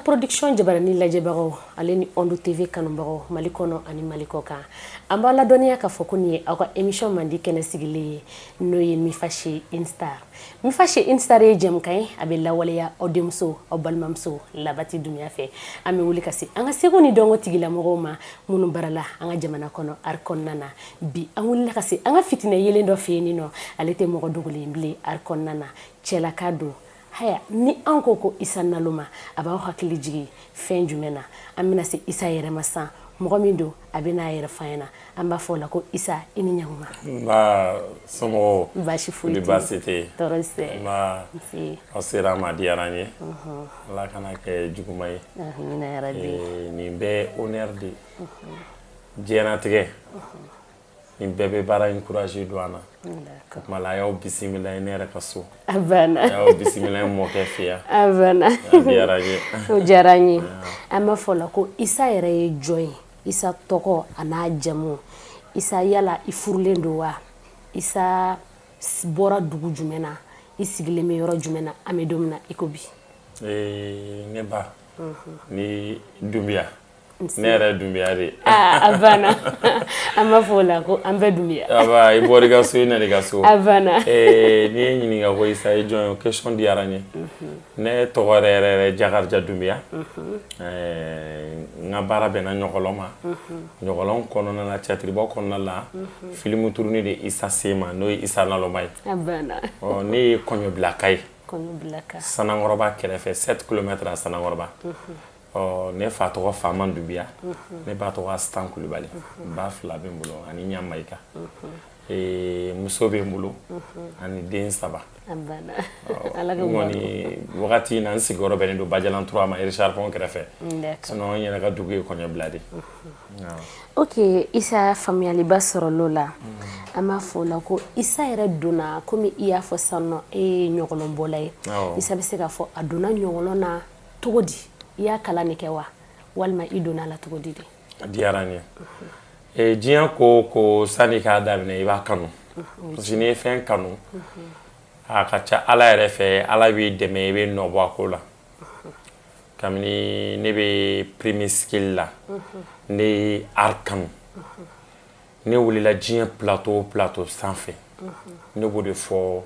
Production jabarani lajɛbagaw ale ni Onde TV kanubagaw Mali kɔnɔ ani Mali kɔ kan, an b'a ladɔnniya k'a fɔ ko nin ye aw ka émission mandi kɛnɛ sigilen ye, n'o ye Mifa chez une star. Mifa chez une star ye jɛmukan ye, a bɛ lawaleya aw denmuso, aw balimamuso Labati Dunbiya fɛ. An bɛ wuli ka se an ka seko ni dɔnko tigilamɔgɔw ma minnu barala an ka jamana kɔnɔ art kɔnɔna na. Bi an wulila ka se an ka fitinɛ yelen dɔ fɛ yen nɔ, ale tɛ mɔgɔ dogolen bilen art kɔnɔna na, cɛlaka don. Haya, ni an ko ko Isa Naloma, a b'aw hakili jigin fɛn jumɛn na? An bɛna se Isa yɛrɛ ma san mɔgɔ min don, a bɛ n'a yɛrɛ fɔ an ɲɛna. An b'a fɔ o la ko Isa, i ni ɲankuma. Nba, somɔgɔw? Baasi foyi tɛ. Baasi tɛ yen. Tɔɔrɔ tɛ. Nba. Nse. Aw sera an ma, diyara an ye. Ala kana kɛ juguman ye. Amina yarabi. Nin bɛɛ honneur de ye. Diɲɛlatigɛ nin bɛɛ bɛ baara in courage don an na. O tuma la, a y'aw bisimila ne yɛrɛ ka so. A banna. A y'aw bisimila n mɔkɛ fɛ yan. A banna. A diyara n ye. O diyara an ye. An b'a fɔ la ko Isa yɛrɛ ye jɔn ye? Isa tɔgɔ a n'a jamu. Isa, yala i furulen don wa? Isa bɔra dugu jumɛn na? I sigilen bɛ yɔrɔ jumɛn na an bɛ don min na i ko bi? Ne ba ni Dunbiya, ne yɛrɛ Dunbiya de. A banna, an b'a fɔ o la ko an bɛɛ Dunbiya. Aba, i bɔra i ka so, i nana i ka so. A banna. N'i ye ɲininka ko Isa ye jɔn ye, o question diyara n ye. Ne tɔgɔ yɛrɛ yɛrɛ yɛrɛ Jakarija Dunbiya. N ka baara bɛnna ɲɔgɔlɔn ma. Ɲɔgɔlɔn kɔnɔna la, théâtre kɔnɔna la, film tourné de Isa se ma, n'o ye Isa Naloma ye. A banna. Ɔ, ne ye Kɔɲɔbilaka ye. Kɔɲɔbilaka. Sanankɔrɔba kɛrɛfɛ, 7 km à Sanankɔrɔba. Ɔ, ne fa tɔgɔ Faama Dunbiya, ne ba tɔgɔ Asitan Kulubali. Ba fila bɛ n bolo ani ɲa Mayiga. Muso bɛ n bolo ani den saba. A banna, Ala ka n kɔni wagati in na, n sigiyɔrɔ bɛnnen don Bajalan 3 ma, Richard Pont kɛrɛfɛ. Sinon n yɛrɛ ka dugu ye Kɔɲɔbila de. Ok Isa, faamuyaliba sɔrɔla o la. An b'a fɔ o la ko Isa yɛrɛ donna, komi i y'a fɔ sisan nɔ, e ye ɲɔgɔlɔnbɔla ye. Isa bɛ se k'a fɔ a donna ɲɔgɔlɔn na cogo di? I y'a kalan de kɛ wa, walima i donna a la cogo di de? A diyara n ye. Diɲɛ ko o ko, sanni k'a daminɛ, i b'a kanu, parce que n'i ye fɛn kanu, a ka ca Ala yɛrɛ fɛ, Ala b'i dɛmɛ, i bɛ nɔ bɔ a ko la. Kabini ne bɛ premier cycle la, ne ye art kanu. Ne wulila diɲɛ plateau o plateau sanfɛ, ne b'o de fɔ.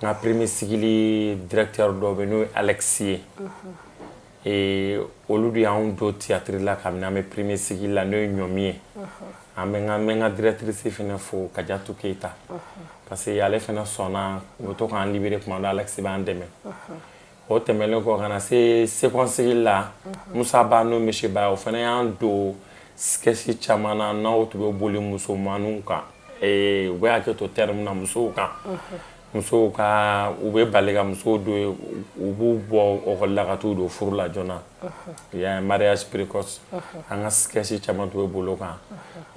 N ka premier cycle directeur dɔ bɛ, n'o ye Alex ye, olu de y'anw don théâtre la kabini an bɛ premier cycle la, n'o ye Ɲɔmi ye. An bɛ n ka n bɛ n ka directrice fana fo, Kajatu Keyita, parce que ale fana sɔnna, u bɛ to k'an libérer tuma dɔ, Alex b'an dɛmɛ. O tɛmɛnen kɔ, ka na se second cycle la, Musa Ba, n'o Monsieur Ba, o fana y'an don sketch caman na, n'aw tun bɛ boli musomaninw kan, u bɛ hakɛ to terme na, musow kan, musow ka u bɛ bali ka musow don, u b'u bɔ ekɔli la ka t'u don furu la joona, il y a un mariage précoce. An ka sketch caman tun bɛ boli o kan.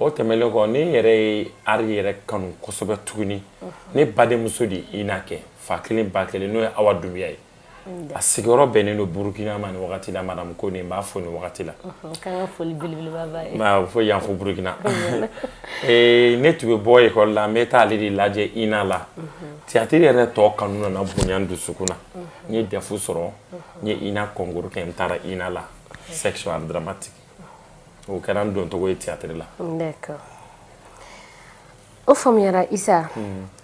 O tɛmɛnen kɔ, ne yɛrɛ ye art yɛrɛ kanu kosɛbɛ tuguni. Ne badenmuso de ye INA kɛ, fa kelen ba kelen, n'o ye Awa Dunbiya ye. A sigiyɔrɔ bɛnnen don Burukina ma nin wagati la, madame Kone, n b'a fo nin wagati la. K'an ka foli belebeleba b'a ye. Fo yan, fo Burukina. Ne tun bɛ bɔ ekɔli la, n bɛ taa ale de lajɛ INA la. Théâtre yɛrɛ tɔ kanu nana bonya n dusukun na. N ye DEF sɔrɔ, n ye INA concours kɛ, n taara INA la, section art dramatique. O kɛra n doncogo ye théâtre la. D'accord, o faamuyara Isa.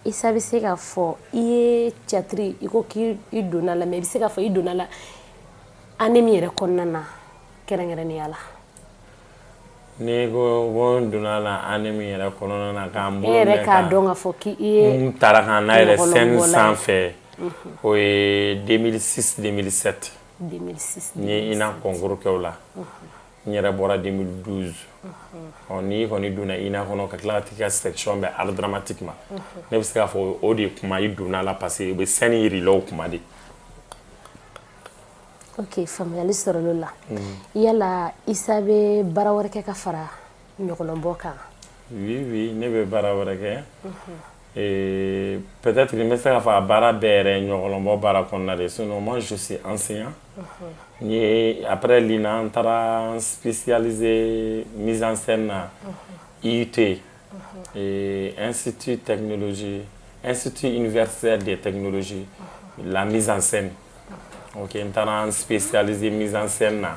Isa, bɛ se k'a fɔ i ye théâtre, i ko k'i donna la, mais i bɛ se k'a fɔ i donna la année min yɛrɛ kɔnɔna na kɛrɛnkɛrɛnnenya la? N'i ko ko n donna la année min yɛrɛ kɔnɔna na, k'an E bolo yɛrɛ mɛn k'a dɔn k'a fɔ k'i ye n taara ka n'a yɛrɛ scène ɲɔgɔlɔnbɔla ye. sanfɛ, o ye 2006 2007. 2006. N ye INA concours kɛ o la, n yɛrɛ bɔra 2012. Ɔ, n'i kɔni donna INA kɔnɔ ka tila ka t'i ka section bɛn art dramatique ma, ne bɛ se k'a fɔ o de ye kuma i donna la, parce que u bɛ scène yir'i la o kuma de. Ok, faamuyali sɔrɔla o la. Yala Isa bɛ baara wɛrɛ kɛ ka fara ɲɔgɔlɔnbɔ kan? Oui, ne bɛ baara wɛrɛ kɛ. Peut-être n bɛ se k'a fɔ a baara bɛɛ yɛrɛ ye ɲɔgɔlɔnbɔ baara kɔnɔna de. Sinon moi, je suis enseignant. N ye après l'INA, n taara n spécialisé mise en scène na IUT, Institut technologie, Institut universitaire des technologies, la mise en scène. Ok, n taara n spécialiser mise en scène na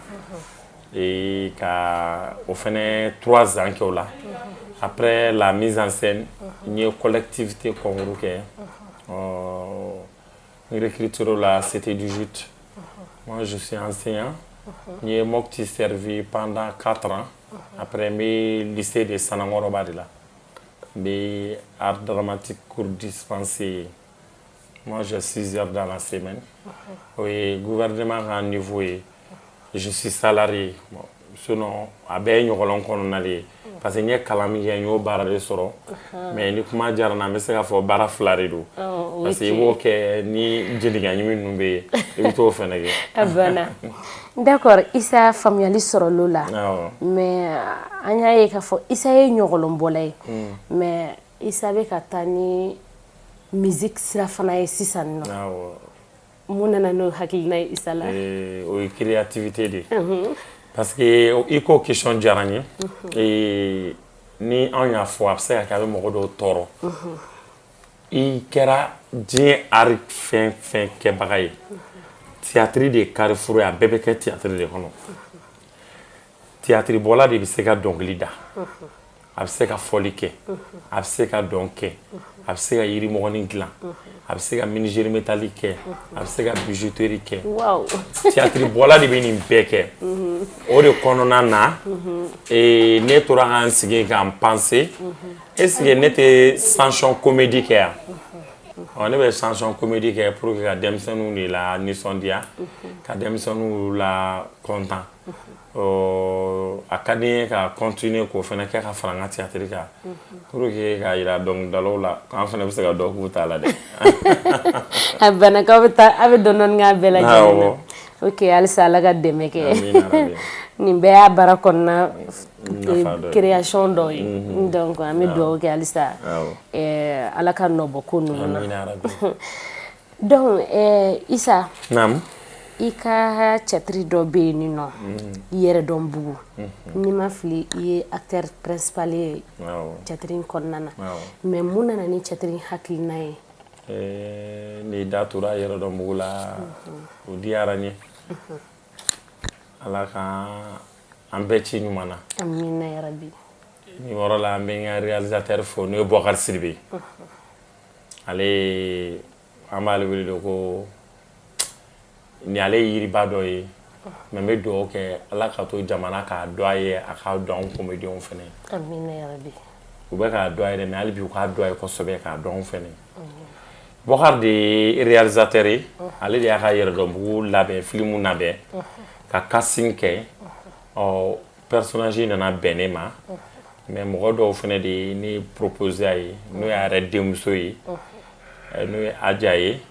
et ka o fɛnɛ 3 ans kɛ o la. Après la mise en scène, n ye collectivité concours kɛ. N recruté la Cité 18. Moi, je suis enseignant. N ye Mopti servi pendant 4 ans. Après, n bɛ lycée de Sanankɔrɔba de la. N bɛ art dramatique cours dispensé. Moi, j'ai 6 heures dans la semaine. O ye gouvernement ka niveau ye. Je suis salarié. Bon, sinon, a bɛɛ ye ɲɔgɔlɔn kɔnɔna de ye. Parce que n ye kalan min kɛ, n y'o baara de sɔrɔ. Mais ni kuma diyara n na, n bɛ se k'a fɔ baara fila de don. Parce que i b'o kɛ ni jelikɛ ɲimi ninnu bɛ yen, i bɛ t'o fɛnɛ kɛ. A banna. D'accord, Isa, faamuyali sɔrɔla o la. Mais an y'a ye k'a fɔ Isa ye ɲɔgɔlɔnbɔla ye. Mais Isa bɛ ka taa ni musique sira fana ye sisan nɔ. Mun nana n'o hakilina ye Isa la? O ye créativité de ye. Parce que i ko question diyara n ye. Ni anw y'a fɔ, a bɛ se ka kɛ a bɛ mɔgɔ dɔw tɔɔrɔ. I kɛra diɲɛ art fɛn fɛn kɛbaga ye, théâtre de ye carrefour ye, a bɛɛ bɛ kɛ théâtre de kɔnɔ. Théâtre bɔla de bɛ se ka dɔnkili da, a bɛ se ka fɔli kɛ, a bɛ se ka dɔn kɛ, a bɛ se ka yirimɔgɔnin dilan, a bɛ se ka menuiserie métallique kɛ, a bɛ se ka bijouterie kɛ. Théâtre bɔla de bɛ nin bɛɛ kɛ. O de kɔnɔna na, ne tora ka n sigi ka n penser, est-ce que ne tɛ chanson comédie kɛ yan? Ɔ, ne bɛ chanson comédie kɛ pour que ka denmisɛnninw de la nisɔndiya, ka denmisɛnninw la content. A ka di n ye ka continuer k'o fana kɛ ka fara n ka théâtre kan pour que k'a yira dɔnkilidalaw la k'an fana bɛ se ka dɔ k'u ta la dɛ. A banna k'aw bɛ taa, aw bɛ dɔɔnin dɔɔnin k'a bɛɛ lajɛlen na. Ok, halisa Ala ka dɛmɛ kɛ. Nin bɛɛ y'a baara kɔnɔna création dɔ ye. Donc an bɛ dugawu kɛ halisa Ala ka nɔ bɔ ko ninnu na. Donc Isa. Naamu. I ka cɛtiri dɔ bɛ yen nɔ, Yɛrɛdɔnbugu, n'i ma fili, i ye acteur principal ye cɛtiri in kɔnɔna na. Mais mun nana ni cɛtiri in hakilina ye? N'i da tora Yɛrɛdɔnbugu la, o diyara n ye. Ala ka an bɛɛ ci ɲuman na. Amina yarabi. Nin yɔrɔ la, an bɛ n ka réalisateur fo, n'o ye Bɔkari Sidibe. Ale, an b'ale wele de ko ni ale ye yiriba dɔ ye. Mais n bɛ dugawu kɛ, Ala ka to jamana k'a dɔn a ye, a k'a dɔn anw comédiens fɛnɛ. Amina yarabi. U bɛ k'a dɔn a ye dɛ, mais hali bi u k'a dɔn a ye kosɛbɛ, k'a dɔn anw fɛnɛ. Bɔkari de ye réalisateur ye. Ale de y'a ka Yɛrɛdɔnbugu labɛn, film labɛn, ka casting kɛ. Ɔ, personnage nana bɛn ne ma. Mais mɔgɔ dɔw fɛnɛ de ye ne proposé a ye, n'o y'a yɛrɛ denmuso ye, n'o ye Aja ye,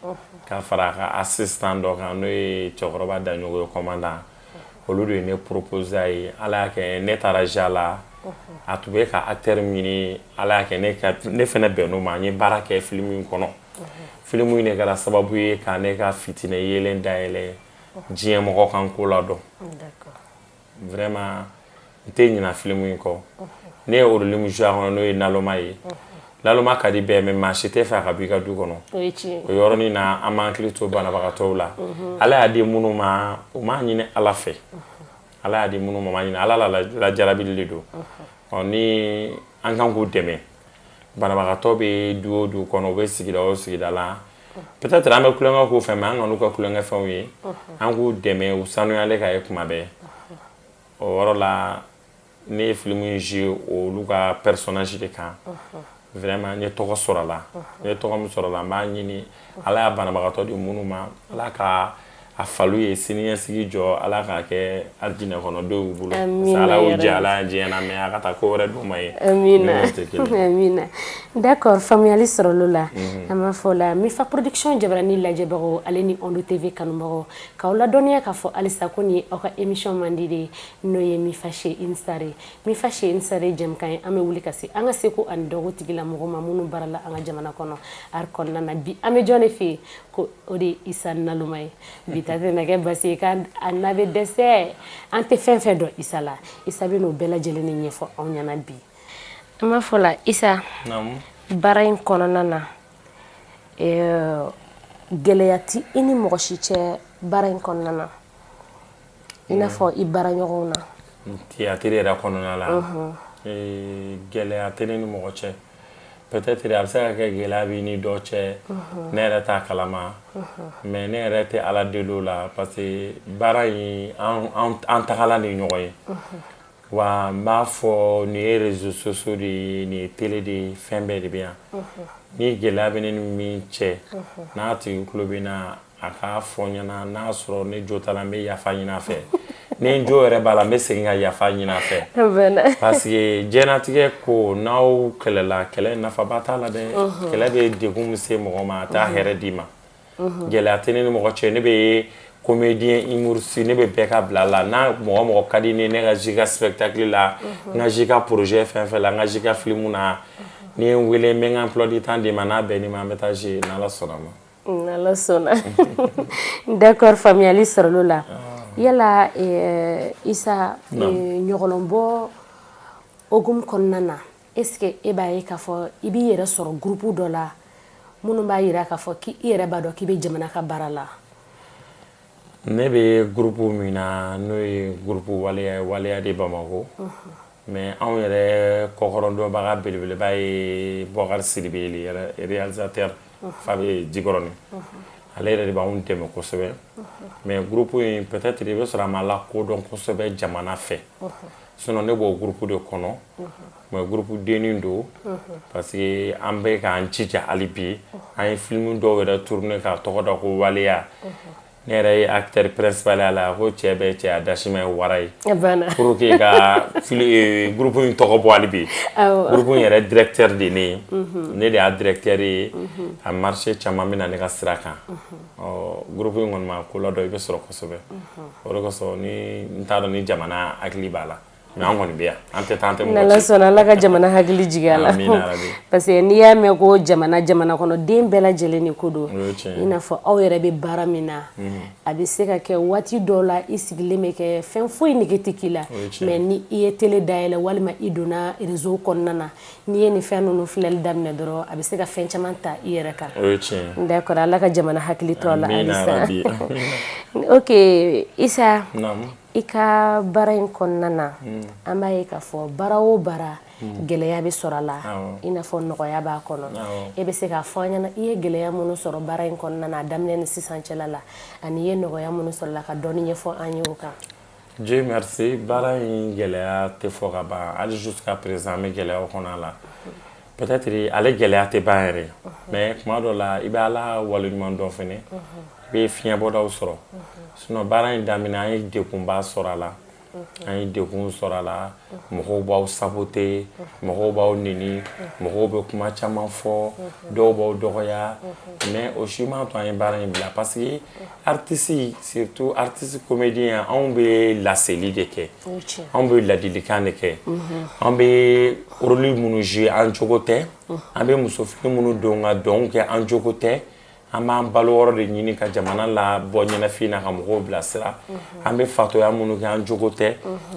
ka fara a ka assistant dɔ kan, n'o ye cɛkɔrɔba Daɲogo ye, commandant. Olu de ye ne proposé a ye. Ala y'a kɛ, ne taara ja la. A tun bɛ ka acteur min ɲini, Ala y'a kɛ, ne fɛnɛ bɛnn'o ma. N ye baara kɛ film in kɔnɔ. Film in de kɛra sababu ye ka ne ka fitinɛ yeelen dayɛlɛ, diɲɛ mɔgɔ kan ko la dɔn. Vraiment, n tɛ ɲina film in kɔ. Ne ye rôle min joué a kɔnɔ, n'o ye naloma ye. Naloma ka di bɛɛ, mais maa si tɛ fɛ a ka bɔ i ka du kɔnɔ. O yɔrɔnin na, an b'an hakili to banabagatɔw la. Ala y'a di minnu ma, u m'a ɲini Ala fɛ. Ala y'a di minnu ma, u m'a ɲini Ala la, lajarabili de don. Ɔ, ni an kan k'u dɛmɛ. Banabagatɔ bɛ du o du kɔnɔ, u bɛ sigida o sigida la, peut-être an bɛ tulonkɛ k'u fɛ, mais an kan'u ka tulonkɛ fɛnw ye. An k'u dɛmɛ, u sanuyalen ka ye kuma bɛɛ. O yɔrɔ la, ne ye film in joué olu ka personnage de kan. Vraiment, n ye tɔgɔ sɔrɔ a la. N ye tɔgɔ min sɔrɔ a la, n b'a ɲini Ala y'a banabagatɔ di minnu ma, Ala ka a faliw ye siniɲɛsigi jɔ, Ala k'a kɛ alijinɛ kɔnɔ dɔw y'u bolo. Parce que Ala y'u jɛ, Ala y'a diɲɛ na, mais a ka taa ko wɛrɛ d'u ma yen. Amina. Minnu tɛ kelen ye. Amina. D'accord, faamuyali sɔrɔla o la. An b'a fɔ la Mifa Production jabarani lajɛbagaw, ale ni Ondo TV kanubagaw, k'aw ladɔnniya k'a fɔ halisa ko nin ye aw ka émission mandi de ye, n'o ye Mifa chez une star ye. Mifa chez une star ye jɛmukan ye, an bɛ wuli ka se an ka seko ani dɔnko tigilamɔgɔw ma minnu baarala an ka jamana kɔnɔ art kɔnɔna na. Bi an bɛ jɔn de fɛ yen? Ko o de ye Isa Naloma ye. Bi ta tɛna kɛ basi ye k'a n'a bɛ dɛsɛ. An tɛ fɛn fɛn dɔn Isa la, Isa bɛ n'o bɛɛ lajɛlen de ɲɛfɔ anw ɲɛna bi. An b'a fɔ la, Isa, baara in kɔnɔna na, gɛlɛya ti i ni mɔgɔ si cɛ? baara in kɔnɔna na, i n'a fɔ i baaraɲɔgɔnw na? Théâtre yɛrɛ kɔnɔna la, gɛlɛya tɛ ne ni mɔgɔ cɛ. Peut-être a bɛ se ka kɛ gɛlɛya b'i ni dɔ cɛ, ne yɛrɛ t'a kalama, mais ne yɛrɛ tɛ Ala deli o la, parce que baara in, an tagala ni ɲɔgɔn ye. Wa n b'a fɔ, nin ye réseaux sociaux de ye, nin ye télé de ye, fɛn bɛɛ de bɛ yan. Ni gɛlɛya bɛ ne ni min cɛ, n'a tigi tulo bɛ n na, a k'a fɔ n ɲɛna. N'a sɔrɔ ne jo t'a la, n bɛ yafa ɲini a fɛ. Ni n jo yɛrɛ b'a la, n bɛ segin ka yafa ɲini a fɛ, parce que diɲɛlatigɛ ko, n'aw kɛlɛla, kɛlɛ nafaba t'a la dɛ. Kɛlɛ bɛ degun min se mɔgɔ ma, a t'a hɛrɛ d'i ma. Gɛlɛya tɛ ne ni mɔgɔ cɛ. Ne bɛ comédien humoriste, ne bɛ bɛɛ ka bila la. N'a mɔgɔ mɔgɔ ka di ne, ne ka jouer ka spectacle la, n ka jouer ka projet fɛn fɛn la, n ka jouer ka film na, n'i ye n wele, n bɛ n ka emploi du temps d'i ma. N'a bɛnn'i ma, an bɛ taa jouer, n'Ala sɔnna ma. N'Ala sɔnna, d'accord. Faamuyali sɔrɔla o la. Yala Isa, ɲɔgɔlɔnbɔ hokumu kɔnɔna na, est ce que e b'a ye k'a fɔ i b'i yɛrɛ sɔrɔ groupe dɔ la minnu b'a yira k'a fɔ k'i yɛrɛ b'a dɔn k'i bɛ jamana ka baara la? Ne bɛ groupe min na, n'o ye groupe Waleya ye, Waleya de Bamako, mais anw yɛrɛ kɔkɔrɔdonbaga belebeleba ye Bɔkari Sidibe, réalisateur fa bɛ Jikɔrɔni. Ale yɛrɛ de b'anw dɛmɛ kosɛbɛ. Mais groupe in, peut-être i bɛ sɔrɔ a ma lakodɔn kosɛbɛ jamana fɛ, sinon ne b'o groupe de kɔnɔ. Mais groupe dennin don, parce que an bɛ k'an jija hali bi. An ye film dɔw yɛrɛ tourner k'a tɔgɔ da ko Waleya. Ne yɛrɛ ye acteur principal a la, ko cɛ bɛ cɛ a dasima ye wara ye, pour que ka groupe in tɔgɔ bɔ hali bi. Groupe in yɛrɛ directeur de ne ye, ne de y'a directeur ye. A marché caman bɛ na ne ka sira kan. Ɔ, groupe in kɔni ma ko ladɔn, i bɛ sɔrɔ kosɛbɛ. O de kosɔn ni n t'a dɔn ni jamana hakili b'a la, mais an kɔni bɛ yan, an tɛ taa, an tɛ mɔgɔ. N'Ala sɔnna, Ala ka jamana hakili jigin a la, parce que n'i y'a mɛn ko jamana, jamana kɔnɔ den bɛɛ lajɛlen de ko don. I n'a fɔ aw yɛrɛ bɛ baara min na, a bɛ se ka kɛ waati dɔw la i sigilen bɛ kɛ, fɛn foyi nege tɛ k'i la, mais ni i ye télé dayɛlɛ walima i donna réseau kɔnɔna na, n'i ye nin fɛn ninnu filɛli daminɛ dɔrɔn, a bɛ se ka fɛn caman ta i yɛrɛ kan. D'accord, Ala ka jamana hakili to a la halisa. Ok Isa, i ka baara in kɔnɔna na, an b'a ye k'a fɔ baara o baara, gɛlɛya bɛ sɔrɔ a la, i n'a fɔ nɔgɔya b'a kɔnɔ. E bɛ se k'a fɔ an ɲɛna, i ye gɛlɛya minnu sɔrɔ baara in kɔnɔna na a daminɛ ni sisan cɛla la, ani i ye nɔgɔya minnu sɔrɔ la, ka dɔɔni ɲɛfɔ an ye o kan? Dieu merci, baara in gɛlɛya tɛ fɔ ka ban. Hali jusqu'à présent, an bɛ gɛlɛyaw kɔnɔ a la. Peut-être ale gɛlɛya tɛ ban yɛrɛ, mais tuma dɔ la, i bɛ Ala waleɲuman dɔn fɛnɛ, i bɛ fiɲɛbɔdaw sɔrɔ. Sinon baara in daminɛ, an ye degunba sɔrɔ a la, an ye degun sɔrɔ a la. Mɔgɔw b'aw saboter, mɔgɔw b'aw neni, mɔgɔw bɛ kuma caman fɔ, dɔw b'aw dɔgɔya, mais o si m'a to an ye baara in bila, parce que artiste, surtout artiste comédien, anw bɛ laseli de kɛ, anw bɛ ladilikan de kɛ. An bɛ rôle minnu jouer, an jogo tɛ. An bɛ musofini minnu don ka dɔnw kɛ, an jogo tɛ. An b'an balo yɔrɔ de ɲini ka jamana labɔ ɲɛnafin na, ka mɔgɔw bilasira. An bɛ fatɔya minnu kɛ, an jogo tɛ.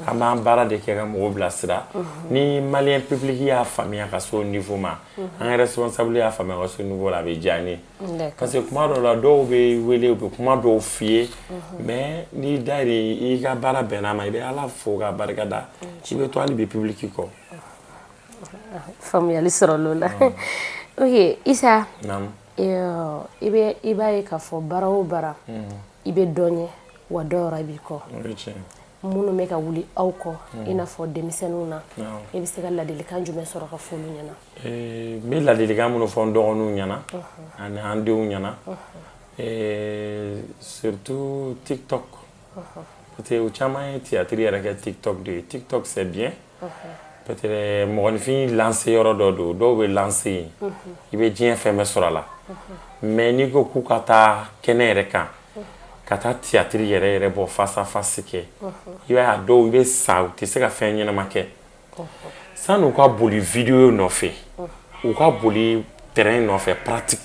An b'an baara de kɛ ka mɔgɔw bilasira. Ni malien public y'a faamuya ka se o niveau ma, an ka responsable y'a faamuya ka se o niveau la, a bɛ diya n ye, parce que kuma dɔw la, dɔw bɛ wele, u bɛ kuma dɔw f'i ye, mais n'i da i ka baara bɛnn'a ma, i bɛ Ala fo k'a barika da, i bɛ to hali bi public kɔ. Faamuyali sɔrɔla o la. Ok Isa, i bɛ i b'a ye k'a fɔ baara o baara, i bɛ dɔ ɲɛ wa dɔ yɛrɛ b'i kɔ. Minnu bɛ ka wuli aw kɔ, i n'a fɔ denmisɛnninw na, i bɛ se ka ladilikan jumɛn sɔrɔ ka fɔ olu ɲɛna? N bɛ ladilikan minnu fɔ n dɔgɔninw ɲɛna ani an denw ɲɛna, surtout TikTok, parce que u caman ye théâtre yɛrɛ kɛ TikTok de ye. TikTok, c'est bien, peut-être mɔgɔninfin lancer yɔrɔ dɔ don, dɔw bɛ lancer yen, i bɛ diɲɛ fɛn bɛɛ sɔrɔ a la. Mais n'i ko k'u ka taa kɛnɛ yɛrɛ kan, ka taa théâtre yɛrɛ yɛrɛ bɔ, face à face kɛ, i b'a ye a dɔw i bɛ sa, u tɛ se ka fɛn ɲɛnama kɛ. San'u ka boli vidéo nɔfɛ, u ka boli terrain nɔfɛ, pratique,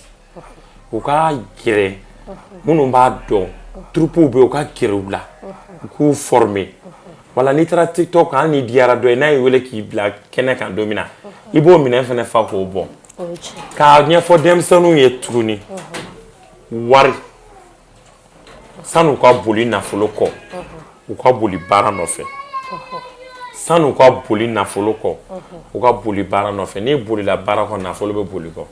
u ka gɛrɛ minnu b'a dɔn, troupe bɛ yen, u ka gɛrɛ u la, u k'u former. Wala n'i taara TikTok kan, hali n'i diyara dɔ ye, n'a y'i wele k'i bila kɛnɛ kan don min na, i b'o minɛn fana fa k'o bɔ k'a ɲɛfɔ denmisɛnninw ye tuguni. Wari San'u ka boli nafolo kɔ, u ka boli baara nɔfɛ. San'u ka boli nafolo kɔ, u ka boli baara nɔfɛ. N'i bolila baara kɔ, nafolo bɛ boli kɔ.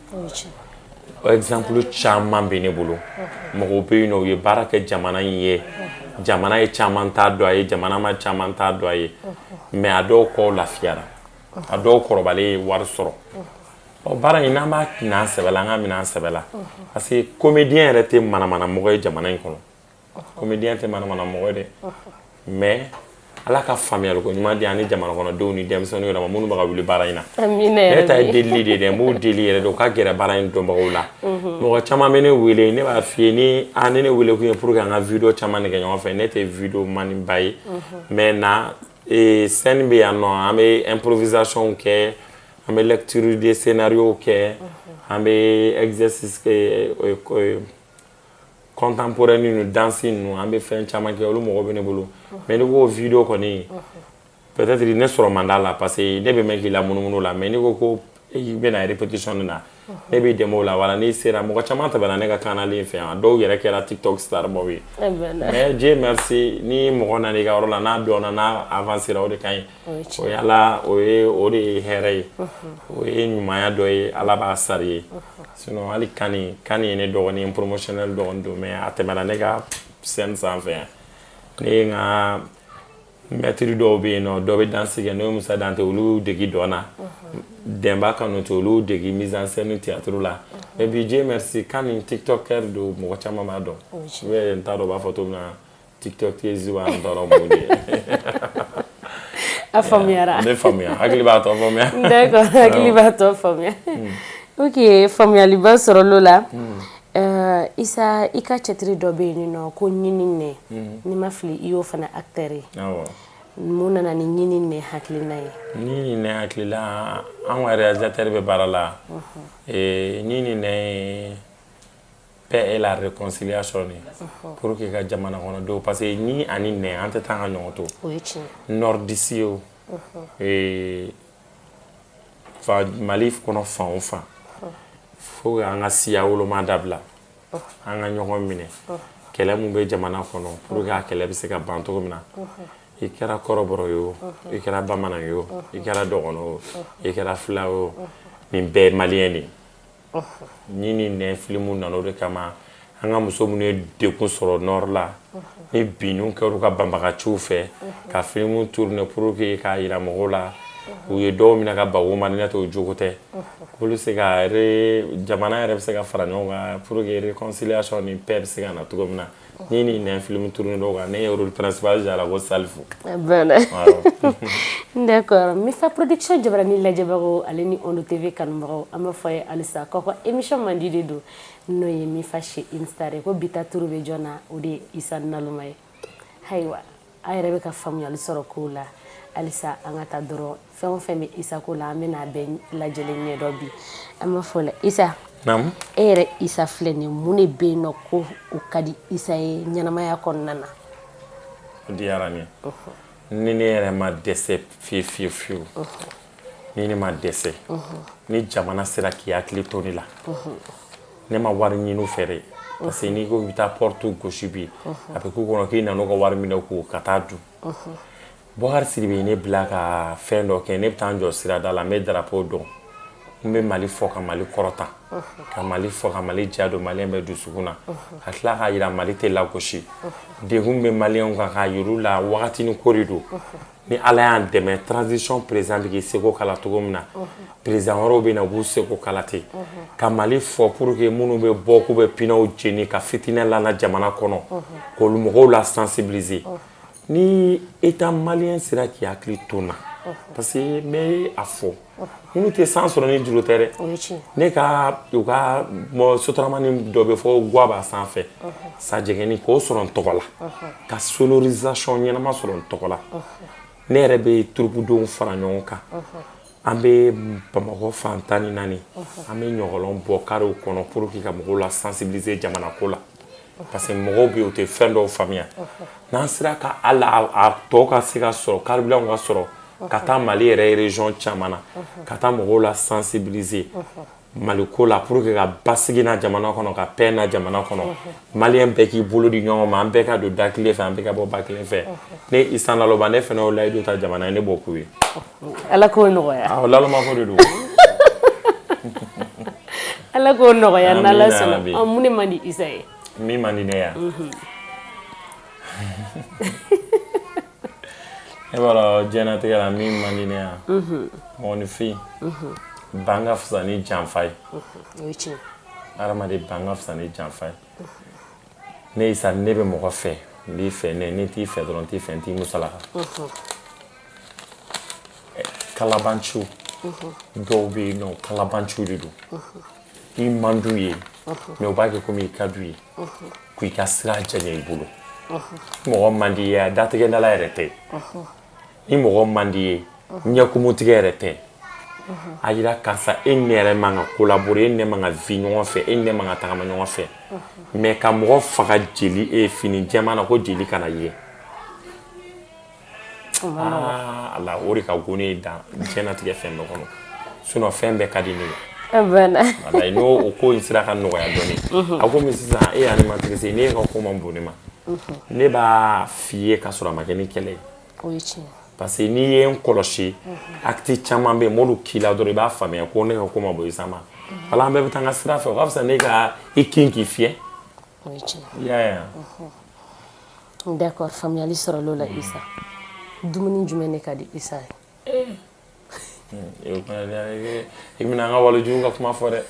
Exemple caman bɛ ne bolo. Mɔgɔw bɛ yen nɔ, u ye baara kɛ jamana in ye, jamana ye caman ta dɔn a ye, jamana ma caman ta dɔn a ye, mais a dɔw kɔ lafiyara, a dɔw kɔrɔbalen ye wari sɔrɔ. Ɔ, baara in, n'an b'a minɛ an sɛbɛ la, an ka minɛ an sɛbɛ la, parce que comédien yɛrɛ tɛ manamana mɔgɔ ye jamana in kɔnɔ. Comédien tɛ manamana mɔgɔ ye dɛ, mais Ala ka faamuyaliko ɲuman di an ni jamana kɔnɔdenw ni denmisɛnninw yɛrɛ ma, minnu bɛ ka wuli baara in na. Ne ta ye delili de ye dɛ. N b'u deli yɛrɛ de, u ka gɛrɛ baara in dɔnbagaw la. Mɔgɔ caman bɛ ne wele, ne b'a f'i ye, ni a ni ne wele kun ye pour que an ka vidéo caman de kɛ ɲɔgɔn fɛ. Ne tɛ vidéo man ba ye, mais na scène bɛ yan nɔ, an bɛ improvisation kɛ, an bɛ lecture de scénario kɛ, an bɛ exercice kɛ contemporain ni danse ninnu, an bɛ fɛn caman kɛ. Olu mɔgɔ bɛ ne bolo, mais n'i ko vidéo kɔni, peut-être ne sɔrɔ man d'a la, parce que ne bɛ mɛn k'i la munumunu la. Mais n'i ko ko i bɛna répétition na, ne b'i dɛmɛ o la. Wala n'i sera, mɔgɔ caman tɛmɛna ne ka canal in fɛ yan, dɔw yɛrɛ kɛra TikTok star baw ye. Mais Dieu merci, ni mɔgɔ nana i ka yɔrɔ la, n'a dɔnna, n'a avancera, o de ka ɲi. O ye Ala, o ye o de ye hɛrɛ ye, o ye ɲumanya dɔ ye, Ala b'a sari ye. Sinon hali Kani, Kani ye ne dɔgɔnin ye, promotionnel dɔgɔnin don, mais a tɛmɛna ne ka scène sanfɛ yan. Ne ye n ka maître dɔw bɛ yen nɔ, dɔ bɛ danse kɛ, n'o ye Musa Dante, olu degi dɔn na, Dɛnba Kanute, olu degi mise en scène théâtre la. Mais bi, Dieu merci, Kani tiktoker don, mɔgɔ caman b'a dɔn. Ou bien n t'a dɔn u b'a fɔ cogo min na, tiktokeuse wa, n t'a dɔn mun de ye. A faamuyara. Ne faamuya, hakili b'a tɔ faamuya. D'accord, hakili b'a tɔ faamuya. Ok, faamuyaliba sɔrɔla o la. Isa, i ka cɛtiri dɔ bɛ yen nɔ ko ɲini nɛ, n'i ma fili, i y'o fana acteur ye. Awɔ. Mun nana ni ɲini nɛ hakilina ye? Ni nin hakilila, an ka réalisateur bɛ baara la. Ni nin ye paix et la réconciliation de pour que ka jamana kɔnɔdenw, parce que ni ani nɛ, an tɛ taa ka ɲɔgɔn to. O ye tiɲɛ. Nordiste ye o, fa Mali kɔnɔ, fan o fan, fo an ka siya woloma dabila, an ka ɲɔgɔn minɛ. Kɛlɛ mun bɛ jamana kɔnɔ, pour que a kɛlɛ bɛ se ka ban cogo min na, i kɛra kɔrɔbɔrɔ ye o, i kɛra bamanan ye o, i kɛra dɔgɔnɔ o, i kɛra fila o, nin bɛɛ ye malien de ye. Ni nɛ film nana, o de kama an ka muso minnu ye degun sɔrɔ nord la, ni binniw kɛra u ka banbagaciw fɛ, ka film tourner pour que k'a yira mɔgɔw la, u ye dɔw minɛ ka bago ma, ne t'o jogo tɛ, olu se ka jamana yɛrɛ bɛ se ka fara ɲɔgɔn kan pour que réconciliation ni paix bɛ se ka na cogo min na. Ni nɛ film tourner dɔw kan, ne ye rôle principal jouer a la ko Salifu. Banna. D'accord. Mifa Production jabarani lajɛbagaw ale ni Ondo TV kanubagaw, an b'a fɔ a ye halisa k'aw ka émission mandi de don, n'o ye Mifa chez une star ye. Ko bi ta turu bɛ jɔn na? O de ye Isa Naloma ye. Ayiwa, an yɛrɛ bɛ ka faamuyali sɔrɔ kow la halisa. An ka taa dɔrɔn, fɛn o fɛn bɛ Isa ko la, an bɛna a bɛɛ lajɛlen ɲɛdɔn bi. An b'a fɔ la, Isa, Naamu. e yɛrɛ Isa filɛ nin ye, mun de bɛ yen nɔ ko o ka di Isa ye ɲɛnamaya kɔnɔna na? O diyara n ye. Ni ne yɛrɛ ma dɛsɛ fiye fiye fiyewu, ni ne ma dɛsɛ, ni jamana sera k'i hakili to ne la, ne ma wari ɲini u fɛ dɛ, parce que n'i ko k'i bɛ taa porte gosi bi, a bɛ k'u kɔnɔ k'i nan'u ka wari minɛ k'u ka taa dun. Bɔkari Sidibe ye ne bila ka fɛn dɔ kɛ, ne bɛ taa n jɔ sirada la, n bɛ drapeau dɔn, n bɛ Mali fɔ ka Mali kɔrɔta, ka Mali fɔ ka Mali ja don malien bɛɛ dusukun na, ka tila k'a yira Mali tɛ lagosi, degun bɛ malienw kan, k'a yir'u la wagatinin ko de don. Ni Ala y'an dɛmɛ, transition président bɛ k'i seko k'a la cogo min na, président wɛrɛw bɛ na, u b'u seko k'a la ten, ka Mali fɔ pour que minnu bɛ bɔ k'u bɛ pinɛw jeni ka fitinɛ lana jamana kɔnɔ, k'olu mɔgɔw la sensibiliser. Ni état malien sera k'i hakili to n na, parce que n bɛ a fɔ, minnu tɛ san sɔrɔ ni juru tɛ dɛ. O ye tiɲɛ. Ne ka u ka sotaramani dɔ bɛ fɔ guwa b'a sanfɛ sajɛgɛni, k'o sɔrɔ n tɔgɔ la, ka sonorisation ɲɛnama sɔrɔ n tɔgɔ la. Ne yɛrɛ bɛ troupedenw fara ɲɔgɔn kan, an bɛ Bamakɔ fan 14, an bɛ ɲɔgɔlɔn bɔ karew kɔnɔ pour que ka mɔgɔw la sensibiliser jamana ko la, parce que mɔgɔw bɛ yen, u tɛ fɛn dɔw faamuya. N'an sera ka hali a tɔ ka se ka sɔrɔ, carburant ka sɔrɔ ka taa Mali yɛrɛ région caman na, ka taa mɔgɔw la sensibiliser. Mali ko la pour que ka basigi na jamana kɔnɔ, ka paix na jamana kɔnɔ, maliyɛn bɛɛ k'i bolo di ɲɔgɔn ma, an bɛɛ ka don da kelen fɛ, an bɛɛ ka bɔ ba kelen fɛ. Ne Isa Naloma, ne fana y'o layidu ta jamana ye, ne b'o k'u ye. Ala k'o nɔgɔya. Awɔ, laloma ko de don. Ala k'o nɔgɔya n'Ala sɔnna. Mun de man di Isa ye? Min man di ne ye, e b'a dɔn diɲɛlatigɛ la min man di ne ye, mɔgɔninfin ban ka fisa ni janfa ye. O ye tiɲɛ. Hadamaden ban ka fisa ni janfa ye. Ne Isa, ne bɛ mɔgɔ fɛ, n b'i fɛ, ne ni t'i fɛ dɔrɔn n t'i fɛ, n t'i musalaka. Kalabanciw dɔw bɛ yen nɔ, kalabanciw de don. I man d'u ye, mais u b'a kɛ komi i ka d'u ye k'i ka sira janya i bolo. Mɔgɔ man di i ye, a datigɛdala yɛrɛ tɛ. Ni mɔgɔ man di ye, ɲɛkumutigɛ yɛrɛ tɛ. A yira karisa, e ni ne yɛrɛ man ka collaborer, e ni ne man ka vi ɲɔgɔn fɛ, e ni ne man ka tagama ɲɔgɔn fɛ. Mais ka mɔgɔ faga jeli e fini jɛman na ko jeli kana ye, aa ala, o de ka go ne ye dan diɲɛnatigɛ fɛn bɛɛ kɔnɔ. Sinon fɛn bɛɛ ka di ne ye. Walayi, n'o o ko in sera ka nɔgɔya dɔɔni. A komi sisan e ye animatrice ye, n'e ka ko man bon ne ma, ne b'a f'i ye ka sɔrɔ a ma kɛ ni kɛlɛ ye. O ye tiɲɛ. Parce que n'i ye n kɔlɔsi, acte caman bɛ yen, m'olu k'i la dɔrɔn, i b'a faamuya ko ne ka ko ma bon Isa ma. Wala an bɛɛ bɛ taa an ka sira fɛ, o ka fisa ne ka i kin k'i fiyɛ. O ye tiɲɛ. I y'a ye wa? D'accord, faamuyali sɔrɔla o la. Isa, dumuni jumɛn de ka di Isa ye? I bɛna an ka walijuw ka kuma fɔ dɛ.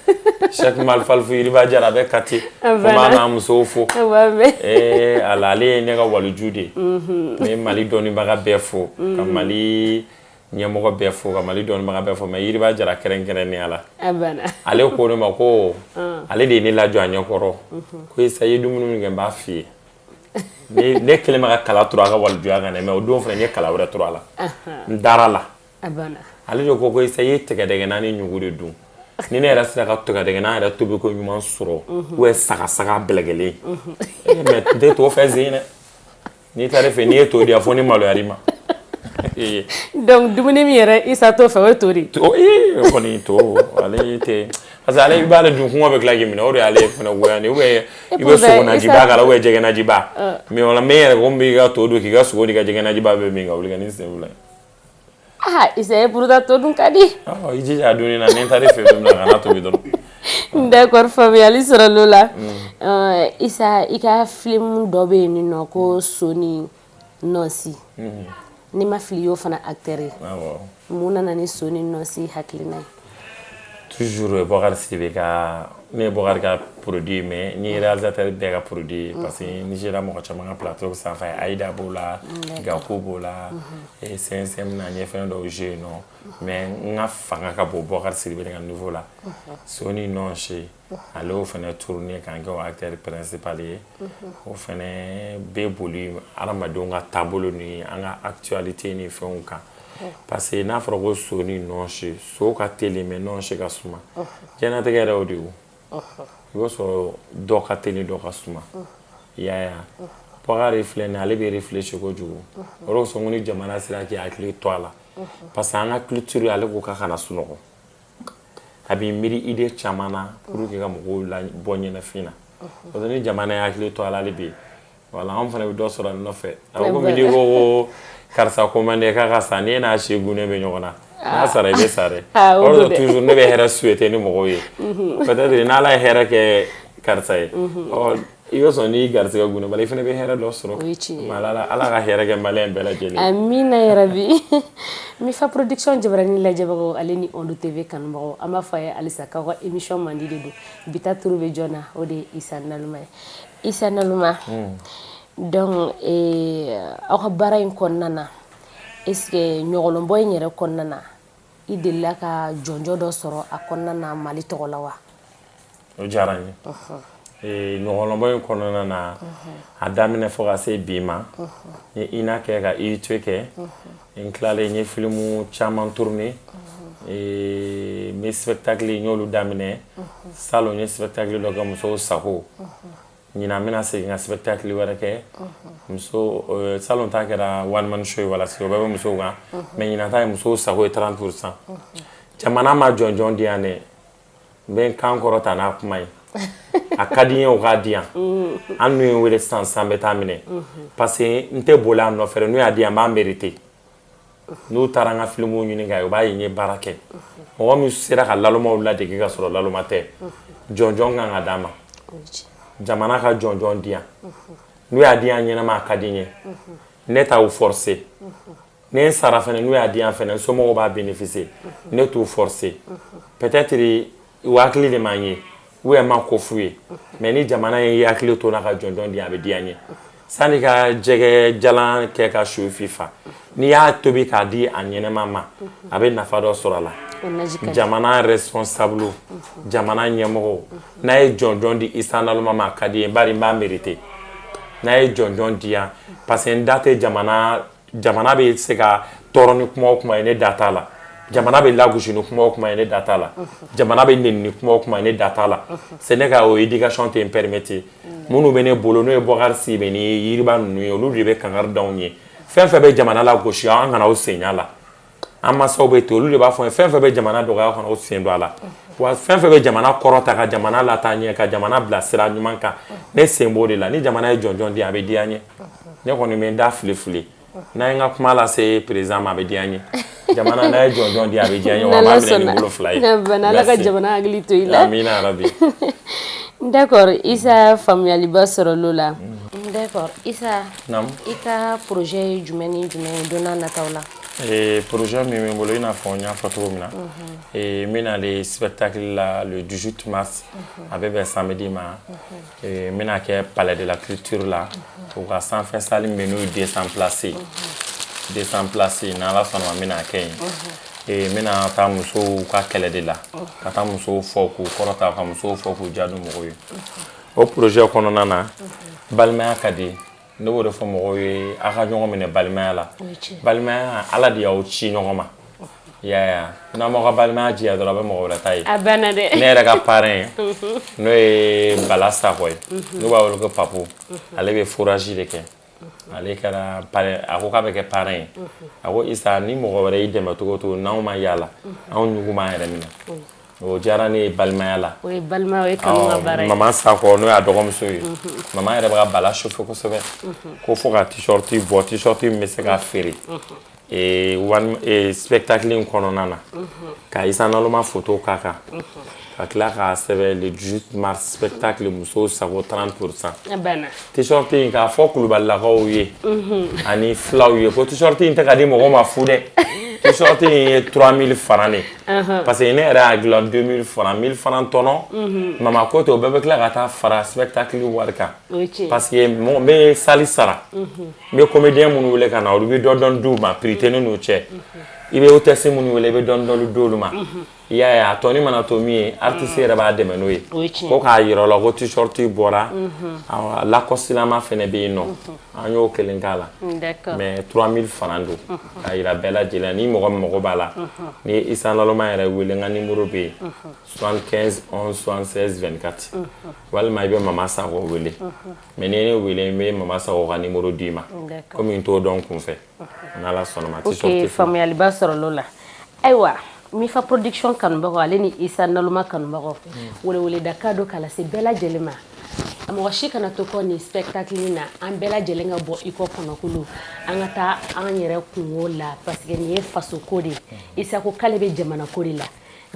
Cheikh Malfalfu Yiriba Jara bɛ Kati, ko b'a n'a musow fo. Ee ala, ale ye ne ka waliju de ye. N bɛ Mali dɔnnibaga bɛɛ fo, ka Mali ɲɛmɔgɔ bɛɛ fo, ka Mali dɔnnibaga bɛɛ fo, mais Yiriba Jara kɛrɛnkɛrɛnnenya la. Ale ko ne ma ko ale de ye ne lajɔ a ɲɛkɔrɔ, ko Isa, i ye dumuni min kɛ, n b'a f'i ye. Ne kɛlen bɛ ka kala turu a ka walijuya kan dɛ, mais o don fana n ye kala wɛrɛ turu a la, n dara la. Ale de ko Isa, i ye tigɛdɛgɛna ni ɲugu de dun. Ni ne yɛrɛ sera ka tigɛdɛgɛna yɛrɛ tobi ko ɲuman sɔrɔ, ou bien sagasaga bɛlɛgɛlen, mais n tɛ to fɛ zen dɛ. N'i taara fɛ, n'i ye to di yan, fo ni maloyar'i ma. Donc dumuni min yɛrɛ Isa t'o fɛ, o ye to de ye. To, ee, o kɔni to, ale tɛ, parce que ale, i b'ale dun, kɔngɔ bɛ tila k'i minɛ. O de y'ale fana goya ni, ou bien i bɛ sogo najiba k'a la, ou bien jɛgɛ najiba. Mais o la, n bɛ yɛrɛ ko n b'i ka to dun, k'i ka sogo n'i ka jɛgɛ najiba bɛɛ min ka wuli ka n'i sen fila ye. Ah Isa, e pourtant to dun ka di. I jija a dunni na, ni n taara i fɛ don min na, kana tobi dɔrɔn. D'accord, faamuyali sɔrɔla o la. Isa, i ka film dɔ bɛ yen nɔ ko Soni Nɔnsi, n'i ma fili, i y'o fana acteur ye. Mun nana ni Soni Nɔnsi hakilina ye? Toujours Bɔkari Sidibe ka, ne ye Bɔkari ka produit, mais ni réalisateur bɛɛ ka produit ye, parce que ni sera mɔgɔ caman ka plateau sanfɛ, Aïda b'o la, Gaku b'o la, CNCM na, n ye fɛn dɔw joué yen nɔ, mais n ka fanga ka bon Bɔkari Sidibe de ka niveau la. Soni Nɔnsi, ale y'o fana tourné k'an kɛ o acteur principal ye. O fana bɛ boli hadamadenw ka taabolo ni an ka actualité ni fɛnw kan, parce que n'a fɔra ko so ni nɔnsi, so ka teli, mais nɔnsi ka suma. Diɲɛlatigɛ yɛrɛ o de ye o, i b'a sɔrɔ dɔ ka teli, dɔ ka suma, i y'a ye wa? Bɔkari filɛ nin ye, ale bɛ réfléchir kojugu. O de kosɔn ko ni jamana sera k'i hakili to a la, parce que an ka culture, ale ko k'a kana sunɔgɔ, a b'i miiri idée caman na pour que ka mɔgɔw la bɔ ɲɛnafin na, parce que ni jamana ye hakili to a la hali bi, wala anw fana bɛ dɔ sɔrɔ a nɔfɛ. A ko komi n'i ko karisa commandé k'a ka sa, n'e n'a si gunnen bɛ ɲɔgɔn na, n'a sara, i bɛ sa dɛ. O de toujours ne bɛ hɛrɛ souhaiter ni mɔgɔw ye. Peut-être n'Ala ye hɛrɛ kɛ karisa ye, ɔ i bɛ sɔn n'i garisɛgɛ gunnen bala, i fana bɛ hɛrɛ dɔ sɔrɔ. O ye tiɲɛ ye. Ala ka hɛrɛ kɛ maliyɛn bɛɛ lajɛlen. Amina yarabi. Mifa Production jabarani lajɛbagaw, ale ni Onde TV kanubagaw, an b'a fɔ a ye halisa k'aw ka émission mandi de don. Bi ta turu bɛ jɔn na? O de ye Isa Naloma ye. Isa Naloma, donc aw ka baara in kɔnɔna na, est ce que ɲɔgɔlɔnbɔ in yɛrɛ kɔnɔna na, i delila ka jɔnjɔ dɔ sɔrɔ a kɔnɔna na Mali tɔgɔ la wa? O diyara n ye. Ɲɔgɔlɔnbɔ in kɔnɔna na, a daminɛ fo ka se bi ma, n ye INA kɛ, ka IUT kɛ, n tilalen n ye filimu caman tourné, n bɛ spectacle, n y'olu daminɛ. Salon, n ye spectacle dɔ kɛ, Musow sago. Ɲinan n bɛna segin ka spectacle wɛrɛ kɛ muso. Salon ta kɛra one man show ye, wala o bɛɛ bɛ musow kan, mais ɲinan ta ye Musow sago ye 30%. Jamana ma jɔnjɔn di yan dɛ. N bɛ n kan kɔrɔta n'a kuma ye. A ka di n ye, o k'a di yan. An n'u ye n wele sisan sisan, n bɛ taa minɛ, parce que n tɛ boli a nɔfɛ. N'u y'a di yan, n b'a mérité. N'u taara n ka filimuw ɲini k'a ye, u b'a ye n ye baara kɛ. Mɔgɔ min sera ka lalomaw ladege ka sɔrɔ laloma tɛ, jɔnjɔn kan ka d'a ma. Jamana ka jɔnjɔn di yan. N'u y'a di yan ɲɛnama, a ka di n ye. Ne t'u forcer. Ni n sara fɛnɛ, n'u y'a di yan fɛnɛ, n somɔgɔw b'a bénéficier. Ne t'u forcer. Peut-être u hakili de m'an ye ou bien ma ko f'u ye, mais ni jamana ye hakili to n'a ka jɔnjɔn di yan, a bɛ diya n ye. Sani ka jɛgɛ jalan kɛ ka su fifa, n'i y'a tobi k'a di a ɲɛnɛma ma, a bɛ nafa dɔ sɔrɔ a la. Jamana responsable, jamana ɲɛmɔgɔ, n'a ye jɔnjɔn di Isa Naloma ma, a ka di ye, bari n b'a mérité. N'a ye jɔnjɔn di yan, parce que n da tɛ jamana. Jamana bɛ se ka tɔɔrɔ ni kuma o kuma ye, ne da t'a la. Jamana bɛ lagosi ni kuma o kuma ye, ne da t'a la. Jamana bɛ neni ni kuma o kuma ye, ne da t'a la. C'est ne ka o éducation tɛ n permettre. Minnu bɛ ne bolo, n'o ye Bɔkari Sidibe ni Yiriba ninnu ye, olu de bɛ kangari d'anw ye. Fɛn fɛn bɛ jamana lagosi, an kana aw sen la. An mansaw bɛ ten, olu de b'a fɔ fɛn fɛn bɛ jamana dɔgɔya, kana aw sen don a la. Wa fɛn fɛn bɛ jamana kɔrɔta, ka jamana lataa ɲɛ, ka jamana bila sira ɲuman kan, ne sen b'o de la. Ni jamana ye jɔnjɔn di, a bɛ diya n ye. Ne kɔni bɛ n da fili fili. N'a ye n ka kuma lase président ma, a bɛ diya n ye. Jamana, n'a ye jɔnjɔn di, a bɛ diya n ye, wa n b'a minɛ ni bolo fila ye. Ala ka jamana hakili to i la. Amina yarabi. D'accord Isa, faamuyaliba sɔrɔla o la. D'accord Isa. Naamu. I ka projet ye jumɛn ni jumɛn ye don n'a nataw la? Projet min bɛ n bolo, i n'a fɔ n y'a fɔ cogo min na, n bɛna le spectacle la le 18 mars, a bɛ bɛn samedi ma. N bɛna kɛ Palais de la Culture la, u ka sanfɛ salle min bɛ yen, n'o ye 200 places, 200 places. N'Ala sɔnna ma, n bɛna kɛ yen. N bɛna taa musow ka kɛlɛ de la, ka taa musow fɔ k'u kɔrɔta, ka musow fɔ k'u jaabi mɔgɔw ye. O projet kɔnɔna na, balimaya ka di. Ne b'o de fɔ mɔgɔw ye, aw ka ɲɔgɔn minɛ balimaya la. Balimaya, Ala de y'aw ci ɲɔgɔn ma. I y'a ye, n'aw m'aw ka balimaya jɛya dɔrɔn, a bɛ mɔgɔ wɛrɛ ta ye. A banna dɛ. Ne yɛrɛ ka parrain, n'o ye Bala Sakɔ ye, n'u b'a wele ko Papu, ale bɛ forage de kɛ. Ale kɛra parrain, a ko k'a bɛ kɛ parrain ye. A ko Isa, ni mɔgɔ wɛrɛ y'i dɛmɛ cogo o cogo, n'anw ma yaala, anw ɲugu b'an yɛrɛ minɛ. O diyara ne ye, balimaya la. O ye balimaya, o ye kanu ka baara ye. Mama Sakɔ, n'o y'a dɔgɔmuso ye, mama yɛrɛ bɛ ka Bala chauffer kosɛbɛ, ko fo ka t-shirt bɔ, t-shirt min bɛ se ka feere spectacle in kɔnɔna na, ka Isa Naloma photo k'a kan, ka tila k'a sɛbɛn le 18 mars spectacle musow sago 30%. A banna. T-shirt in, k'a fɔ Kulubalilakaw ye ani filaw ye ko t-shirt in tɛ ka di mɔgɔw ma fu dɛ. T-shirt in ye 3000 francs de, parce que ne yɛrɛ y'a dilan 2000 francs, 1000 francs tɔnɔ. Mama ko ten, o bɛɛ bɛ tila ka taa fara spectacle wari kan, parce que n bɛ salle sara, n bɛ comédien minnu wele ka na, olu bɛ dɔ dɔn d'u ma, prix tɛ ne n'u cɛ. I bɛ hôtesse minnu wele, i bɛ dɔɔni dɔɔni d'olu ma. I y'a ye, a tɔni mana to min ye, artiste yɛrɛ b'a dɛmɛ n'o ye. Ko k'a yira o la ko t-shirt bɔra, Lacoste lama fɛnɛ bɛ yen nɔ, an y'o kelen k'a la, mais 3000 francs don, k'a yira bɛɛ lajɛlen. Ni mɔgɔ min mago b'a la, n'i ye Isa Naloma yɛrɛ wele, n ka numéro bɛ yen, 75 11 76 24, walima i bɛ Mama Sakɔ wele. Mais n'i ye ne wele, n bɛ Mama Sakɔ ka numéro d'i ma, komi n t'o dɔn kunfɛ. N'Ala sɔnna ma, t-shirt. Ok, faamuyaliba sɔrɔla o la. Ayiwa, Mifa Production kanubagaw, ale ni Isa Naloma kanubagaw, weleweleda don k'a lase bɛɛ lajɛlen ma. Mɔgɔ si kana to kɔ nin spectacle in na. An bɛɛ lajɛlen ka bɔ i kɔ kɔnɔkulu, an ka taa an yɛrɛ kungo la, parce que nin ye faso ko de ye. Isa ko k'ale bɛ jamana ko de la.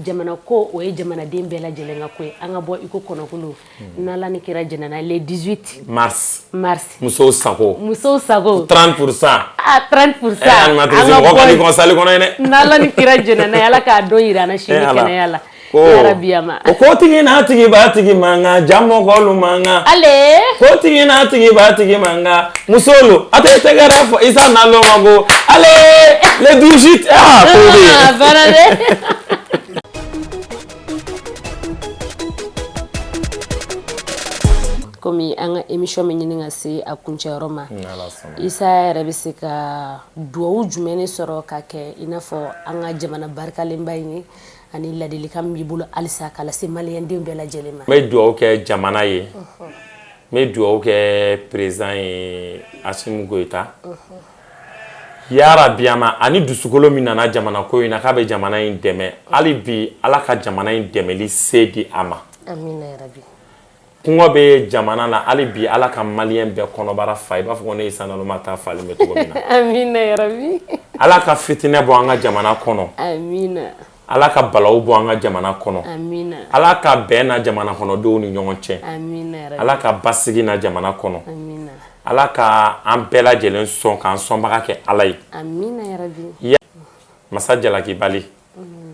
Jamana ko, o ye jamanaden bɛɛ lajɛlen ka ko ye. An ka bɔ i ko kɔnɔkulu, n'Ala ni kira jɛnna, le 18 mars. Mars. Musow sago. Musow sago. 30%. Ah, 30%. Eh, animatrice, mɔgɔ ka n'i kɔn salle kɔnɔ yen dɛ. N'Ala ni kira jɛnna n'a ye, Ala k'a don yira an na sini kɛnɛya la. Yarabi ama. O ko tigi n'a tigi b'a tigi mankan, ja mɔgɔlu mankan. Ale. Ko tigi n'a tigi b'a tigi mankan, musolu a tɛ tɛgɛrɛ fɔ Isa Naloma ko ale le 18, ah, ko bɛ yen. A banna dɛ. Komi an ka émission bɛ ɲini ka se a kuncɛyɔrɔ ma, Isa yɛrɛ bɛ se ka duwawu jumɛn de sɔrɔ ka kɛ i n'a fɔ an ka jamana barikalenba in ye, ani ladilikan min b'i bolo halisa k'a lase maliyɛnden bɛɛ lajɛlen ma? N bɛ dugawu kɛ jamana ye, n bɛ dugawu kɛ président ye, Assimi Goïta. Yarabi a ma ani dusukolo min nana jamana ko in na k'a bɛ jamana in dɛmɛ, hali bi Ala ka jamana in dɛmɛli se di a ma. Amina yarabi. Kɔngɔ bɛ jamana na, hali bi Ala ka maliyɛn bɛɛ kɔnɔbara fa i b'a fɔ ko ne Isa Naloma ta falen bɛ cogo min na. Amina yarabi. Ala ka fitinɛ bɔ an ka jamana kɔnɔ. Amina. Ala ka balawu bɔ an ka jamana kɔnɔ. Amina. Ala ka bɛn na jamana kɔnɔdenw ni ɲɔgɔn cɛ. Amina yarabi. Ala ka basigi na jamana kɔnɔ. Amina. Ala ka an bɛɛ lajɛlen sɔn k'an sɔnbaga kɛ Ala ye. Amina yarabi. Masa jalakibali,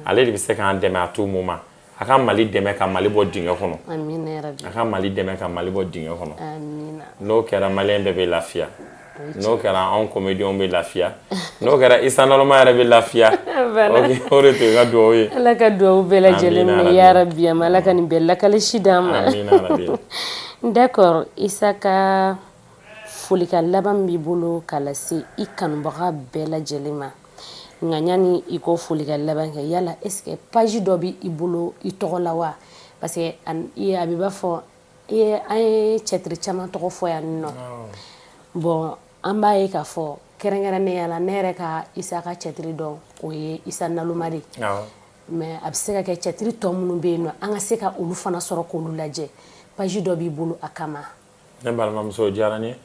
ale de bɛ se k'an dɛmɛ à tout moment. A ka Mali dɛmɛ ka Mali bɔ dingɛ kɔnɔ. Amina yarabi. A ka Mali dɛmɛ ka Mali bɔ dingɛ kɔnɔ. Amina. N'o kɛra, maliyɛn bɛɛ bɛ lafiya. N'o kɛra, anw comédiens bɛ lafiya. N'o kɛra, Isa Naloma yɛrɛ bɛ lafiya. Ok, o de tun ye n ka dugawu ye. Ala ka dugawu bɛɛ lajɛlen minɛ yarabi. Ama Ala ka nin bɛɛ lakalisi d'an ma. Amina yarabi. D'accord, Isa ka folikan laban b'i bolo k'a lase i kanubaga bɛɛ lajɛlen ma. Nka yanni i ko folikan laban kɛ, yala est ce que page dɔ bɛ i bolo i tɔgɔ la wa? Parce que a bɛ b'a fɔ i ye, an ye cɛtiri caman tɔgɔ fɔ yan nɔ. Bon, an b'a ye k'a fɔ kɛrɛnkɛrɛnnenya la, ne yɛrɛ ka Isa ka cɛtiri dɔn, o ye Isa Naloma de ye. Mais a bɛ se ka kɛ cɛtiri tɔ minnu bɛ yen nɔ, an ka se ka olu fana sɔrɔ k'olu lajɛ. Page dɔ b'i bolo a kama? Ne balimamuso, o diyara n ye.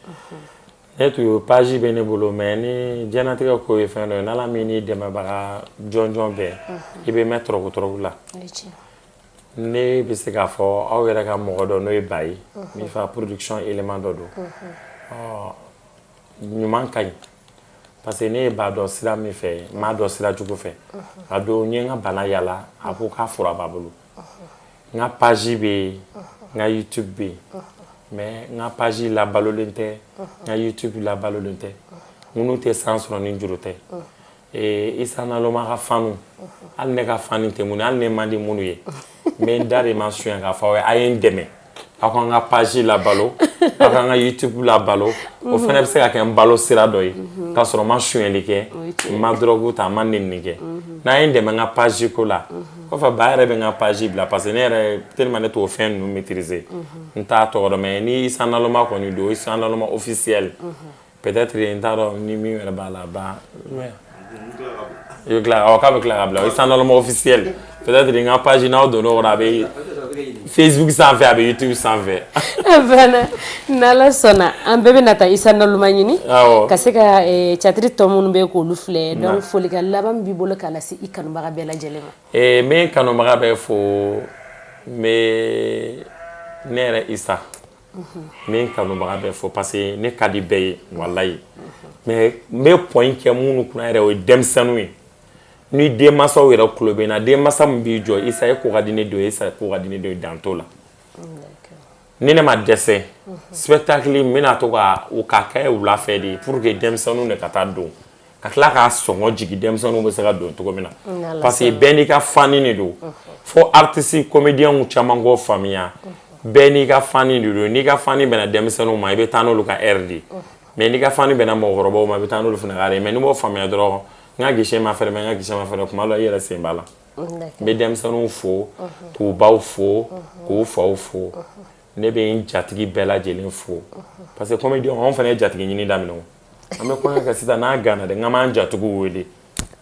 Ne tun ye page bɛ ne bolo, mais ni diɲɛlatigɛ ko ye fɛn dɔ ye, n'Ala min n'i dɛmɛbaga jɔnjɔn bɛɛ, i bɛ mɛn tɔrɔku tɔrɔku la. Ne bɛ se k'a fɔ aw yɛrɛ ka mɔgɔ dɔ, n'o ye ba ye, Mifa production élément dɔ don. Ɔ, ɲuman ka ɲi parce que ne ye ba dɔn sira min fɛ, n m'a dɔn sira jugu fɛ. A don n ye n ka bana yala, a ko k'a fura b'a bolo. N ka page bɛ yen, n ka YouTube bɛ yen, mais n ka page labalolen tɛ, n ka YouTube labalolen tɛ. Minnu tɛ san sɔrɔ ni juru tɛ. Isa Naloma ka fanu, hali ne ka fani tɛ mun ye, hali ne man di minnu ye, n bɛ n da de ma suɲɛ k'a fɔ aw ye, a ye n dɛmɛ, aw ka n ka page labalo, aw ka n ka YouTube labalo. O fana bɛ se ka kɛ n balo sira dɔ ye k'a sɔrɔ n ma sonyɛli kɛ, n ma drogue ta, n ma nɛnini kɛ. N'a ye n dɛmɛ n ka page ko la, kɔfɛ ba yɛrɛ bɛ n ka page bila, parce que ne yɛrɛ tellement ne t'o fɛn ninnu maîtriser, n t'a tɔgɔ dɔn. Mais ni Isa Naloma kɔni don, Isa Naloma officiel, peut-être n t'a dɔn ni min yɛrɛ b'a la ba i bɛ tila, awɔ, k'a bɛ tila ka bila Isa Naloma officiel. Peut-être n ka page, n'aw donn'o kɔnɔ, a bɛ Facebook sanfɛ, a bɛ YouTube sanfɛ. Fana n'Ala sɔnna, an bɛɛ bɛna taa Isa Naloma ɲini ka se ka catiri tɔ minnu bɛ k'olu filɛ. Donc folikan laban min b'i bolo k'a lase i kanubaga bɛɛ lajɛlen ma? N bɛ n kanubaga bɛɛ fo. N bɛ ne yɛrɛ Isa, n bɛ n kanubaga bɛɛ fo parce que ne ka di bɛɛ ye, walayi. Mais n bɛ point kɛ minnu kunna yɛrɛ, o ye denmisɛnninw ye. Ni denmansaw yɛrɛ tulo bɛ n na, denmansa min b'i jɔ, Isa e ko ka di ne den ye, Isa ko ka di ne den ye, dan t'o la. Ni ne ma dɛsɛ, spectacle n bɛna to ka o ka kɛ wula fɛ de pour que denmisɛnninw de ka taa don, ka tila k'a sɔngɔ jigin, denmisɛnninw bɛ se ka don cogo min na, parce que bɛɛ n'i ka fani de don. Fo artiste comédien caman k'o faamuya, bɛɛ n'i ka fani de don. N'i ka fani bɛnna denmisɛnninw ma, i bɛ taa n'olu ka heure de ye, mais n'i ka fani bɛnna mɔgɔkɔrɔbaw ma, i bɛ taa n'olu fana ka heure ye. Mais n'i m'o faamuya dɔrɔn, n ka guichet ma fermé, n ka guichet ma fermé, kuma dɔ la i yɛrɛ sen b'a la. N bɛ denmisɛnninw fo, k'u baw fo, k'u faw fo. Ne bɛ n jatigi bɛɛ lajɛlen fo parce que comédien anw fana ye jatigi ɲini daminɛ. O an bɛ kɔɲɔ kɛ sisan, n'a gana dɛ, n ka m'an jatigiw wele,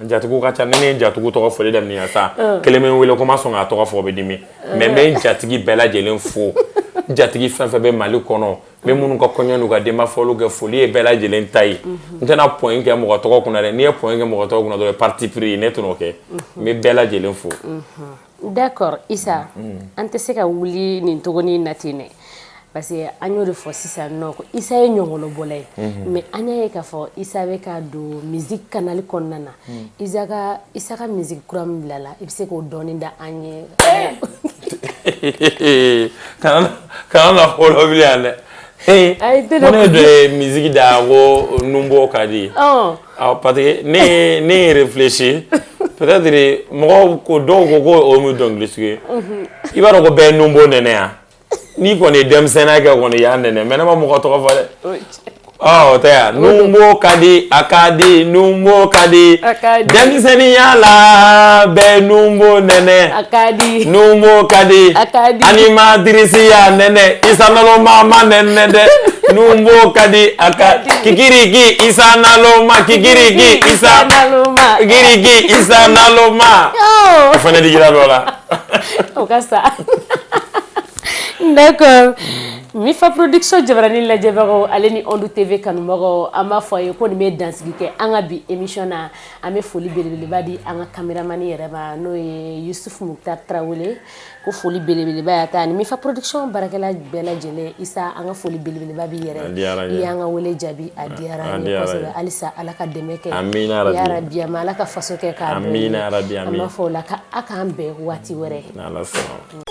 n jatigiw ka ca. Ni ne ye jatigiw tɔgɔ fɔli daminɛ yan sa, kelen bɛ n wele ko n ma sɔn k'a tɔgɔ fɔ, o bɛ dimi. Mais n bɛ n jatigi bɛɛ lajɛlen fo, n jatigi fɛn fɛn bɛ Mali kɔnɔ, n bɛ minnu ka kɔɲɔ n'u ka denbafɔliw kɛ, foli ye bɛɛ lajɛlen ta ye. N tɛna point kɛ mɔgɔ tɔgɔ kunna dɛ. N'i ye point kɛ mɔgɔ tɔgɔ kunna dɔrɔn, parti pris ye, ne tɛn'o kɛ. N bɛ bɛɛ lajɛlen fo. D'accord Isa, an tɛ se ka wuli nin tɔgɔnin na ten dɛ, parce que an y'o de fɔ sisan nɔ ko Isa ye ɲɔgɔlɔbɔla ye. Mais an y'a ye k'a fɔ Isa bɛ ka don musique canal kɔnɔna na. Isa ka musique kura min bilala, i bɛ se k'o dɔɔni da an ye? Kana na ko dɔ bilen yan dɛ. Ayi, tɛ ko ne de ye musique da ko nunbɔ ka di. Awɔ, parce que ne ye réfléchi, peut-être mɔgɔw ko, dɔw ko ko o ye dɔnkili sugu ye. I b'a dɔn ko bɛɛ ye nunbɔ nɛnɛ yan. N'i kɔni ye denmisɛnninya kɛ kɔni, i y'a nɛnɛ. Mais ne ma mɔgɔ tɔgɔ fɔ dɛ. Ɔ, o tɛ yan. Numbo ka di, a ka di, Numbo ka di. A ka di. Denmisɛnninya la, bɛɛ Numbo nɛnɛ. A ka di. Numbo ka di. A ka di. Animatrice y'a nɛnɛ, Isa Naloma ma nɛnɛ dɛ. Numbo ka di, a ka kikiriki, Isa Naloma, kikiriki, Isa Naloma. Kikiriki, Isa Naloma. Oh. O fana digira dɔ la. O ka sa, d'accord. Mifa Production jabarani lajɛbagaw, ale ni Onde TV kanubagaw, an b'a fɔ a ye ko nin bɛ dansigi kɛ an ka bi émission na. An bɛ foli belebeleba di an ka caméraman yɛrɛ ma, n'o ye Yusuf Mukhtar Tarawele, ko foli belebeleba y'a ta ani Mifa Production baarakɛla bɛɛ lajɛlen. Isa, an ka foli belebeleba b'i yɛrɛ. A diyara n ye. I y'an ka wele jaabi, a diyara an ye A diyara n ye. kosɛbɛ. Halisa Ala ka dɛmɛ kɛ. Amina rabi. Ya rabi, a ma Ala ka faso kɛ k'a dɔn ye. Amina rabi, An amin. b'a fɔ o la ka a k'an bɛn waati wɛrɛ. N'Ala sɔnna.